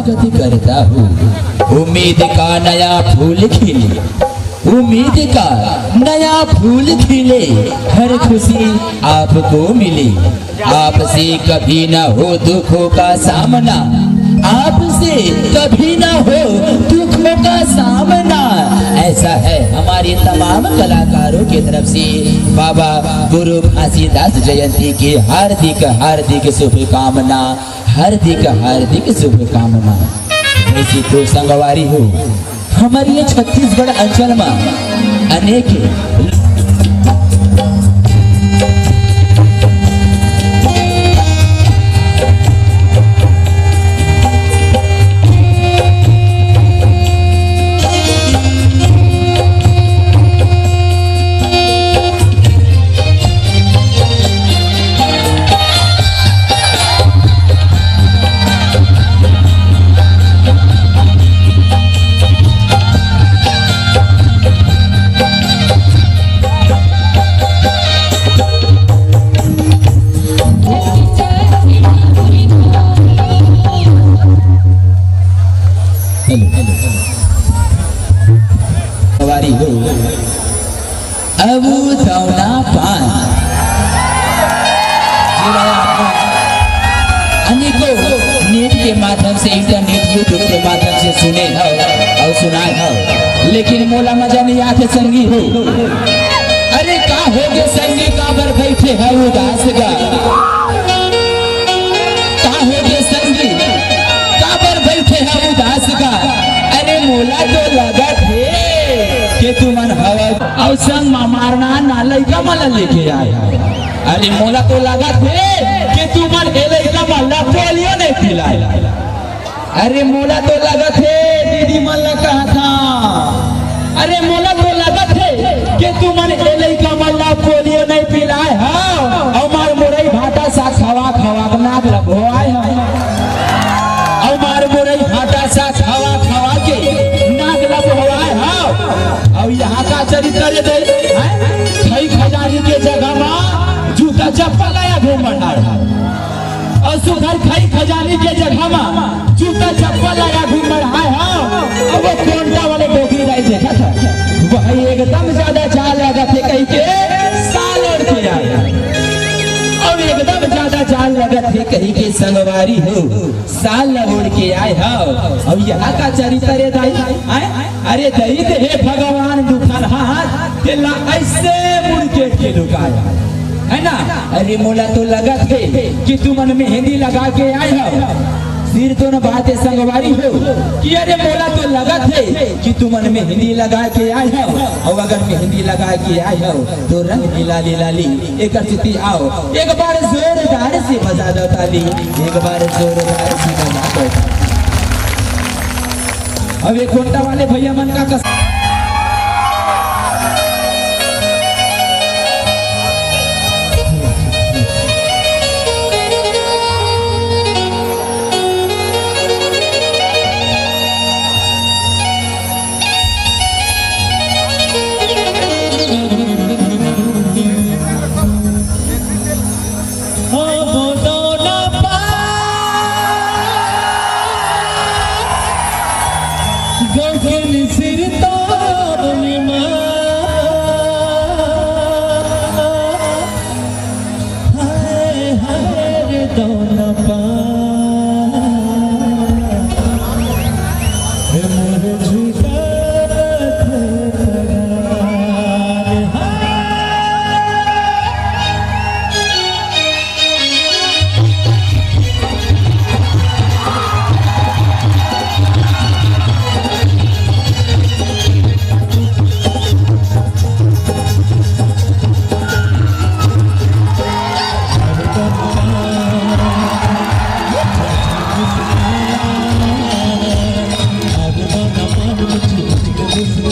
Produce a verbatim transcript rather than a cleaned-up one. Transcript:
कति करता हूँ। उम्मीद का नया फूल खिले, उम्मीद का नया फूल खिले, हर खुशी आपको मिले। आपसे कभी ना हो दुखों का सामना, आपसे कभी ना हो दुखों का सामना। ऐसा है हमारे तमाम कलाकारों की तरफ से बाबा गुरु घासीदास जयंती की हार्दिक हार्दिक शुभकामना, हार्दिक हार्दिक शुभकामना। वैसे तो संगवारी हो, हमर ये छत्तीसगढ़ अंचल म अनेक हेलो, हेलो, हेलो। सवारी हो। अब दौना पान। जी भाई, आप अनेकों नेट के माध्यम से, इंटरनेट, YouTube के माध्यम से सुने हो और सुनाए हो, लेकिन मोला मजा नहीं आते संगी हो। अरे का हो गे संगी, काबर बैठे है उदास गा? का हो गे संगी, काबर बैठे है उदास गा? अरे मोला तो लगत हे कि तुमन हवा अउ संग मा मारना ना लइका मन ला लेके आए हव। अरे मोला तो लगत हे कि तुमन ए लइका मन ला पोलियो नहीं पिलाए। अरे मोला तो लगत हे, दीदी मन ला कहत हंव। अरे मोला तो लगत हे कि तुमन ए लइका मन ला पोलियो नहीं पिलाए हव। अउ मार मुरई भाटा साग खवा खवा के नाक ल भोवाए हव। अउ मार मुरई भाटा साग खवा खवा के नाक ल भोवाए हव। अउ यहाँ का चरित्र दे, हैं? खई खजानी के जगह मा जूता चप्पल लाया घूम बना है। अउ सुघर खई खजानी के जगह मा जूता चप्पल लाया घूम बढ़ाए हव। अब वो कोंटा वाले डोकरी दाई देखत हे, वह एकदम ज्यादा चाल लगत हे कहिके साल ओढ़ के आए। अब एकदम ज्यादा चाल लगत हे कहिके संगवारी हो, साल ला ओढ़ के आए हव। अब यहाँ का चरित्र हे दाई, आए? अरे दई दे हे भगवान दुखन हाथ, तेला ऐसे मुड़ के के लुकाए। है ना? अरे मोला तो लगत हे कि तुमन मेहंदी लगा के आए हव। सिर तो न बात हे संगवारी हो कि अरे मोला तो लगत हे कि तुमन मेहंदी लगा के आए हव। अउ अगर मेहंदी लगा के आए हव तो रंग दी लाली लाली, एकर सेती आओ एक बार जोरदार से बजा दो ताली, एक बार जोरदार से बजा दो। अब ये कोंटा वाले भैया मन का कस-